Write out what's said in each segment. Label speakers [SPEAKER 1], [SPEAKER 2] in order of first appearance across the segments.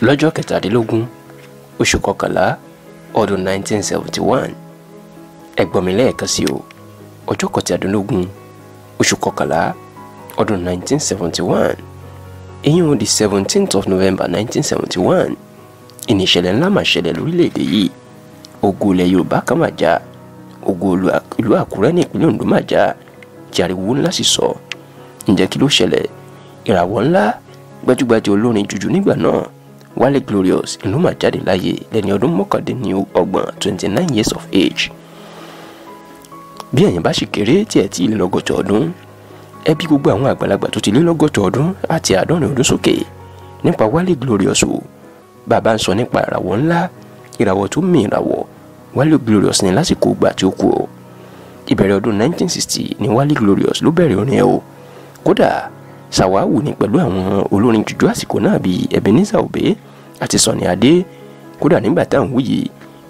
[SPEAKER 1] Lọ́jọ́ kẹtàdínlógún oṣù kọkànlá ọdún 1971. Ẹ gbọ́ mi lẹ́ẹ̀kan sí o, ọjọ́ kẹtàdínlógún oṣù kọkànlá ọdún 1971, ìyẹn the 17th of November 1971, ìní ìṣẹ̀lẹ̀ ńlá máa ṣẹlẹ̀ lórílẹ̀‐èdè yìí. Ògo ilẹ̀ Yorùbá kan máa já, ògo ìlú Àkúrẹ́ ní ìpínlẹ̀ Oǹdó máa já, tí ariwo ńlá sì sọ. Ǹjẹ́ kí ló ṣẹlẹ̀? Ìràwọ̀ ńlá gbajúgbajà olórin jùjú nígbà náà, Wale Glorious, ìlú máa jáde láyé lẹ́ni ọdún 29, 29 years of age. Bí ẹ̀yin bá sì kéré tí ẹ̀ tí ì lé lọ́gọ́ta ọdún, ẹ bí gbogbo àwọn àgbàlagbà tó ti lé lọ́gọ́ta ọdún àti 70 ọdún sókè nípa Wale Glorious o. Bàbá ń sọ nípa ìràwọ̀ ńlá, ìràwọ̀ tó mì ìràwọ̀, Wale Glorious ní lásìkò ìgbà tí ó kú o. Ìbẹ̀rẹ̀ ọdún 1960 ni Wale Glorious ló bẹ̀rẹ̀ orin ẹ̀ o. Kódà ṣàwáwù ní pẹ̀lú àwọn olórin jùjú àsìkò náà bíi Ebenezer Obey àti Sunny Adé. Kódà nígbà tá à ń wúyè,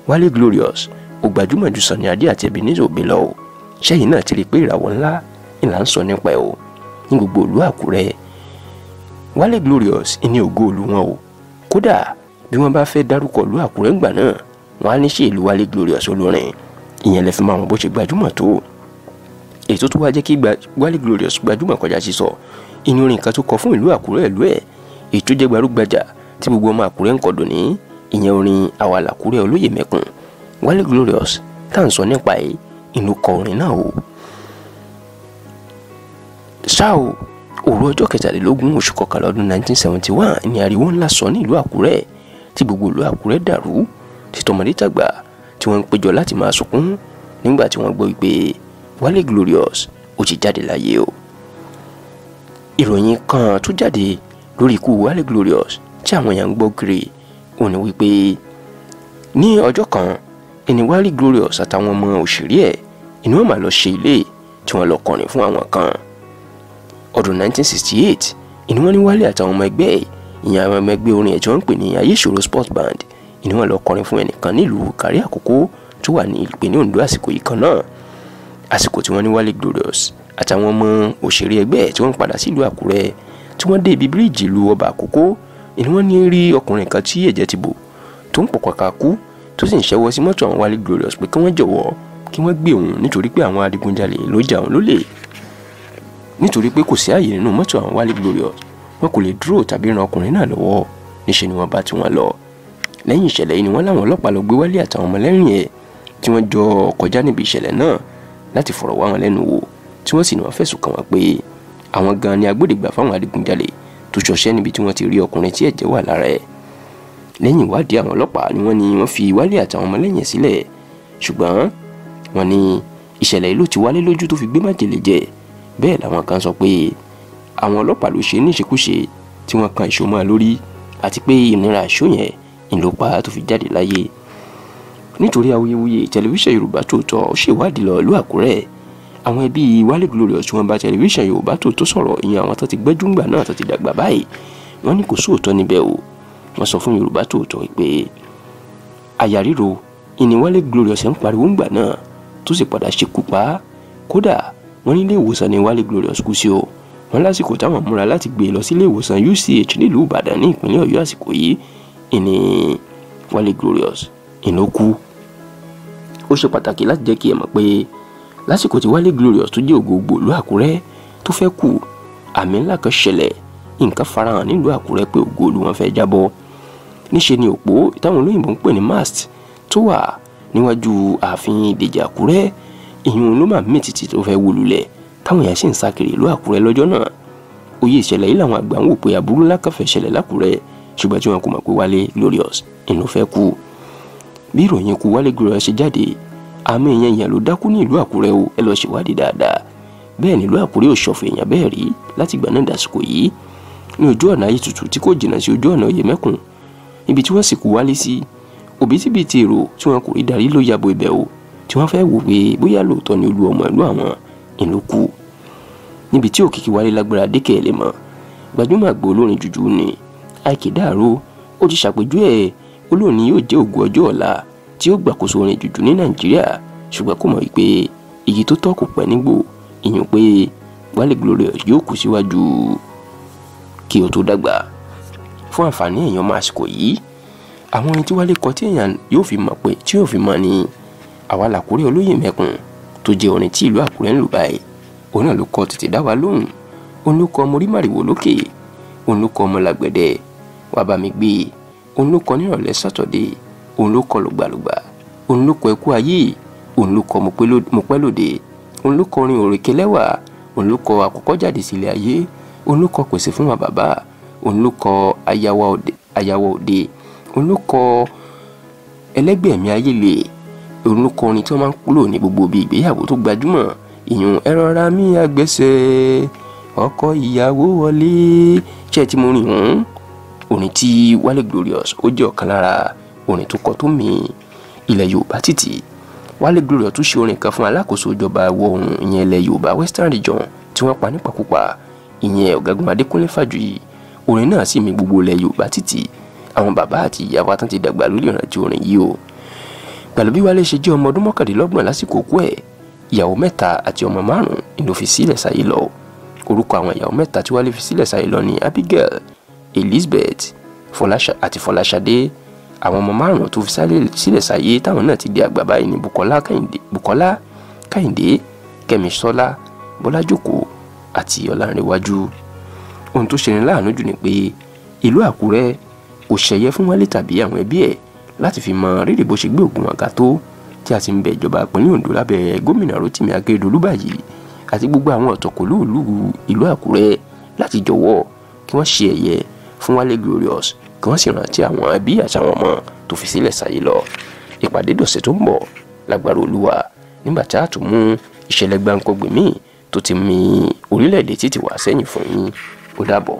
[SPEAKER 1] Wale Glorious ó gbajúmọ̀ ju Sunny Adé àti Ebenezer Obey lọ o. Ṣẹ́yìn náà ti rí i pé ìràwọ̀ ńlá ìlà ń sọ nípa ẹ̀ o ní gbogbo ìlú Àkúrẹ́. Wale Glorious ní ògo ìlú wọn o. Kódà bí wọ́n bá fẹ́ dárúkọ ìlú Àkúrẹ́ ńgbà náà, wọ́n á ní ṣe ìlú Wale Glorious olórin. Ìyẹn lè fi máa wọn bó ṣe gbajúmọ̀ tó. Èyí tó wá jẹ́ kí Wale Glorious gbajúmọ̀ kọjá sísọ, inú orin kan tó kọ fún ìlú Àkúrẹ́ ìlú ẹ̀, èyí tó jẹ́ gbarúgbajà tí gbogbo ọmọ Àkúrẹ́ ń kọ dùn ní, ìyẹn orin Àwa l'Àkúrẹ́ olóyè mẹ́kùn. Wale Glorious tá à ń sọ nípa ẹ̀ ìlú kọ orin náà o. Ṣá o, òru ọjọ́ kẹtàlélógún oṣù kọkànlá ọdún 1971 ni ariwo ńlá sọ ní ìlú Àkúrẹ́, tí gbogbo ìlú Àkúrẹ́ dàrú, tí tọmọdé tàgbà tí wọ́n ń péjọ láti máa sunkún nígbà tí wọ́n gbọ́ wípé Wale Glorious ó ti jáde láyé o. Ìròyìn kan tó jáde lórí ikú Wale Glorious tí àwọn èèyàn ń gbọ́ kiri òun ni wípé ní ọjọ́ kan ẹni Wale Glorious àtàwọn ọmọ òṣèré ẹ̀ inú wọn máa lọ ṣe ilé tí wọ́n lọ kọrin fún àwọn kan. Ọdún 1968 ìní wọn ní Wale àtàwọn ọmọ ẹgbẹ́ ẹ̀, ìyẹn àwọn ọmọ ẹgbẹ́ orin ẹ̀ tí wọ́n ń pè ní Ayéṣòro Sports Band, ìní wọn lọ kọrin fún ẹnìkan nílùú Kárí Àkókó tó wà ní ìpínlẹ̀ Oǹdó àsìkò yìí kan náà. Àsìkò tí wọ́n ní Wale Glorious àtàwọn ọmọ òṣèré ẹgbẹ́ ẹ̀ tí wọ́n padà sílùú Àkúrẹ́, tí wọ́n dé ibi bíríìjì ìlú Ọba Àkókó, ìní wọ́n ní rí ọkùnrin kan tí ẹ̀jẹ̀ ti bò tó ń pọ̀kàkà kú, tó sì ń ṣẹ́wọ́ sí mọ́tò àwọn Wale Glorious pé kí wọ́n jọ̀wọ́ kí wọ́n gbé òun nítorí pé àwọn adigunjalè ló jà òun lólè. Nítorí pé kò sí ààyè nínú mọ́tò àwọn Wale Glorious, wọn kò lè dúró tàbí ran ọkùnrin náà lọ́wọ́, níṣẹ́ ni wọ́n bá tí wọ́n lọ. Lẹ́yìn ìṣẹ̀lẹ̀ yìí ni wọ́n láwọn ọlọ́pàá lọ gbé Wale àtàwọn ọmọlẹ́yìn ẹ̀ tí wọ́n jọ kọjá níbi ìṣẹ̀lẹ̀ náà láti fọ̀rọ̀ wá wọn lẹ́nu wò, tí wọ́n sì ní wọ́n fẹ̀sùn kàn wọ́n pé àwọn gan ni agbódegbà fáwọn adigunjalè tó ṣọṣẹ́ níbi tí wọ́n ti rí ọkùnrin tí ẹ̀jẹ̀ wà lára ẹ̀. Lẹ́yìn ìwádìí àwọn ọlọ́pàá ni wọ́n ní wọ́n fi Wale àtàwọn ọmọlẹ́yìn ẹ̀ sílẹ̀, ṣùgbọ́n wọ́n ní ìṣẹ̀lẹ̀ yìí ló ti Wale lójú tó fi gbé májèlé jẹ. Bẹ́ẹ̀ làwọn kan sọ pé àwọn ọlọ́pàá ló ṣe níṣekúṣe tí wọ́n kan ìṣó mọ́ lórí, àti pé ìnira ìṣó yẹn ìlópa tó fi jáde láyé. Nítorí awuyewuye, tẹlifíṣàn Yorùbá Tòótọ́ ṣèwádìí lọ ìlú Àkúrẹ́. Àwọn ẹbí Wale Glorious tí wọ́n bá tẹlifíṣàn Yorùbá Tòótọ́ sọ̀rọ̀, ìyẹn àwọn tó ti gbẹ́júngbà náà tó ti dàgbà báyìí, wọ́n ní kò sóòótọ́ níbẹ̀ o. Wọ́n sọ fún Yorùbá Tòótọ́ pé àyà ríro ìní Wale Glorious ń pariwo ńgbà náà tó sì padà ṣekú pa á. Kódà wọ́n ní ilé ìwòsàn ní Wale Glorious kú sí o. Wọ́n lásìkò táwọn múra láti gbé e lọ sí ilé ìwòsàn UCH nílùú Ìbàdàn ní ìpínlẹ̀ Ọ̀yọ́ àsìkò yìí ìní Wale Glorious ìlú kú. Ó ṣe pàtàkì láti jẹ́ kí ẹ mọ̀ pé lásìkò tí Wale Glorious tó jẹ́ ògo ìlú Àkúrẹ́ tó fẹ́ kú, àmì ńlá kan ṣẹlẹ̀, nǹkan farahàn nílùú Àkúrẹ́ pé ògo ìlú wọn fẹ́ jábọ́. Níṣe ni òpó táwọn olóyìnbó ń pè ní mast tó wà níwájú ààfin Ìdèjì Àkúrẹ́, ìyún ló máa mì tìtì tó fẹ́ wó lulẹ̀, táwọn èèyàn sì ń sá kiri ìlú Àkúrẹ́ lọ́jọ́ náà. Òye ìṣẹ̀lẹ̀ yìí làwọn àgbà ń wò pé aburú ńlá kan fẹ́ ṣẹlẹ̀ lákúrẹ́, ṣùgbọ́n tí wọn kò mọ̀ pé Wale Glorious ìlú fẹ́ kú. Bí ìròyìn ikú Wale Glorious ṣe jáde, àmì èèyàn ló dákú ní ìlú Àkúrẹ́ o, ẹ lọ ṣèwádìí dáadáa. Bẹ́ẹ̀ nílùú Àkúrẹ́ ò ṣọ̀fọ̀ èèyàn bẹ́ẹ̀ rí láti ìgbà náà dàsìkò yìí. Ní ojú ọ̀nà Ayétutù tí kò jìnnà sí ojú ọ̀nà Oyèmẹ́kùn, ibi tí wọ́n sìnkú Wálé sí, òbítíbitì èrò tí wọn kò rí darí ló yabo ibẹ̀ o, tí wọ́n fẹ́ wò pé bóyá lóòótọ́ ni olú ọmọ ìlú àwọn ìlú kú. Níbi tí òkìkí Wálé lágbára dékè lè mọ̀, gbajúmọ̀ àgbò olórin jùjú ni Àìkè Dàró ó ti ṣàpèjúwe ẹ̀, olóòní yóò jẹ́ ògo ọjọ́ ọ̀la tí ó gbàkóso orin jùjú ní Nàìjíríà, ṣùgbọ́n kò mọ̀ wípé igi tó tọ́ kò pẹ́ nígbò, ìyẹn pé Wale Glorious yóò kú síwájú kí ó tó dàgbà. Fún àǹfààní èèyàn máa àsìkò yìí, àwọn orin tí Wálé kọ tí èèyàn yóò fi mọ̀ pé tí yóò fi mọ̀ ni Àwa Làkúrẹ́ Olóyè Mẹ́kùn, tó jẹ́ orin tí ìlú Àkúrẹ́ ń lò báyìí. Òun náà ló kọ Tètè Dá Wa Lóhùn, òun ló kọ Mo Rí Màrìwò Lókè, òun ló kọ Ọmọ Làgbẹ̀dẹ Wá Bá Mi Gbé, òun ló kọ Nírọ̀lẹ́ Sátọ̀dé, òun ló kọ Lùgbàlùgbà, òun ló kọ Ẹkú Ayé, òun ló kọ Mo Pẹ́ Lóde, òun ló kọ orin Òrèké Lẹ́wà, òun ló kọ Àkọ́kọ́ Jáde Sílé Ayé, òun ló kọ Pèsè Fún Wa Bàbá, òun ló kọ Ayawa Òde, òun ló kọ Ẹlẹ́gbẹ̀mí Ayé Le, òun ló kọ orin tí wọ́n máa ń lò ní gbogbo ibi ìgbéyàwó tó gbajúmọ̀, ìyún Ẹ Rọra Mí Àgbẹ̀sẹ̀ Ọkọ Ìyàwó Wọlé. Ṣé tí mo rìn hùn? Orin tí Wálé Glorious ó jẹ́ ọ̀kan lára orin tó kọ tó mì ilẹ̀ Yorùbá títì. Wálé Glorious tún ṣe orin kan fún alákòóso ìjọba ìwọ̀ oòrùn ìyẹn ilẹ̀ Yorùbá Western Region tí wọ́n pa nípakúpa, ìyẹn Ọ̀gágun Adékúnlé Fájuyì. Orin náà sì mì gbogbo ilẹ̀ Yorùbá títì. Àwọn bàbá àti ìyá wa tán ti dàgbà lórí ìrántí orin yìí o. Pẹ̀lú bí Wálé ṣe jẹ́ ọmọ ọdún 29 lásìkò òkú ẹ̀, ìyàwó 3 àti ọmọ 5 ló fi sílẹ̀ sáyé lọ. Orúkọ àwọn ìyàwó 3 tí Wálé fi sílẹ̀ sáyé lọ ni Abigail, Elizabeth, àti Fọláṣadé. Àwọn ọmọ 5 tó fi sílẹ̀ sáyé táwọn náà ti di àgbà báyìí ní Bukola Kẹ́hìndé, Kẹ́misọ́lá, Bọ́lájókòó àti Ọlánrewájú. Ohun tó ṣeni láàánú jù ni pé ìlú Àkúrẹ́ kò ṣẹ̀yẹ fún Wálé tàbí àwọn ẹbí ẹ̀ láti fi mọ rírì bó ṣe gbé ògùn àga tó, tí a ti ń bẹ ìjọba ìpínlẹ̀ Ondo lábẹ́ gómìnà Rótìmí Akérédolú báyìí àti gbogbo àwọn ọ̀tọ̀kùlú ìlú Àkúrẹ́ láti jọ̀wọ́ kí wọ́n ṣe ẹ̀yẹ fún Wálé Glorious, kí wọ́n sì rántí àwọn ẹbí àti àwọn ọmọ tó fi sílẹ̀ sáyé lọ. Ìpàdé dọ̀sẹ̀ tó ń bọ̀ lágbára Olúwa, nígbà tí a tún mú ìṣẹ̀lẹ̀ gbáǹkọ́gbè míì tó ti mì orílẹ̀-èdè títì wá sẹ́yìn fún yín. Ó dàbọ̀.